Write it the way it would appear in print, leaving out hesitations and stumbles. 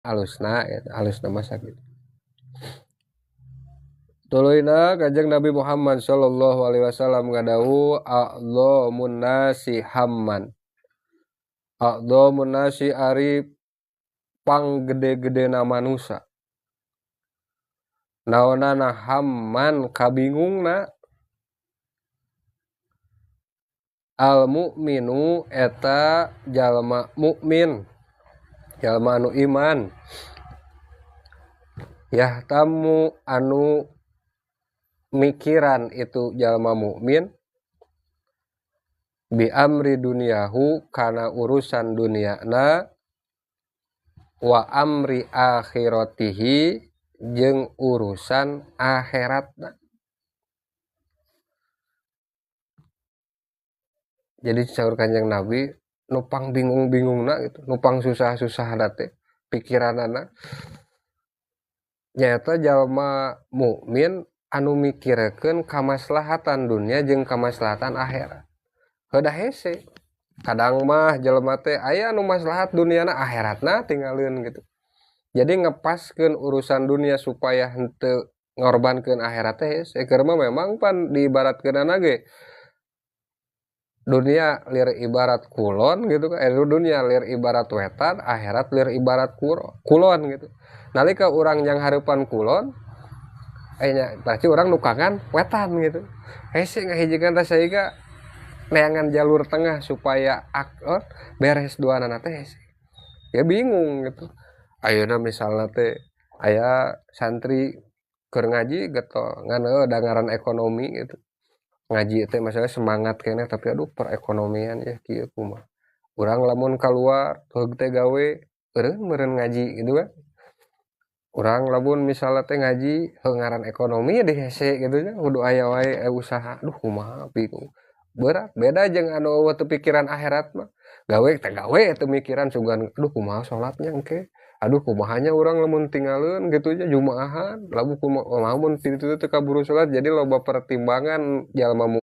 Alusna ya, alusna mah sakitu. Tuluyna Kanjeng Nabi Muhammad sallallahu alaihi wasallam ngadawuh a'dhamun nasi hamman. A'dhamun nasi ari panggede-gedena manusa. Naonana hamman kabingungna al mukminu eta jalma mukmin, jalma anu iman, yahtamu anu mikiran itu jalma mukmin bi amri dunyahu kana urusan duniana wa amri akhiratihi jeung urusan akhiratna. Jadi saur Kanjeng Nabi nupang bingung-bingungna gitu, nupang susah-susahna teh pikiranana nyaeta jalma mukmin anu mikirkeun kamaslahatan dunia jeung kamaslahatan akhirat. Heudah hese. Kadang mah jelema teh aya anu maslahat duniana akhiratna tinggalin gitu. Jadi ngepaskeun urusan dunia supaya henteu ngorbankeun akhirat teh hese. Keur mah memang pan diibaratkeunana ge dunia lir ibarat kulon gitu kan, dunia lir ibarat wetan, akhirat lir ibarat kulon gitu. Nalika urang yang hareupan kulon nya berarti orang nukangan wetan gitu. Hese ngahijikeun teh sehingga neangan jalur tengah supaya beres duanana teh hese. Ya bingung gitu. Ayeuna misalna teh aya santri keur ngaji getol ngan heuh da ngaran ekonomi gitu. Ngaji teh masalah semangat keneh tapi aduh perekonomian ya kieu kumaha. Urang lamun kaluar heug teh gawe eureun meureun ngaji gitu kan. Urang lamun misalna teh ngaji heuh ngaran ekonomi di hese gitu nya kudu aya wae usaha duh kumaha bingung. Berat beda jeung anu eueuh teu pikiran akhirat mah. Gawe teh gawe teu mikiran sugan aduh kumaha salatnya engke. Aduh kumahanya urang lamun tinggalin gitu nya jumaahan lamun kumaha mun kitu teh kaburu salat jadi loba pertimbangan jalma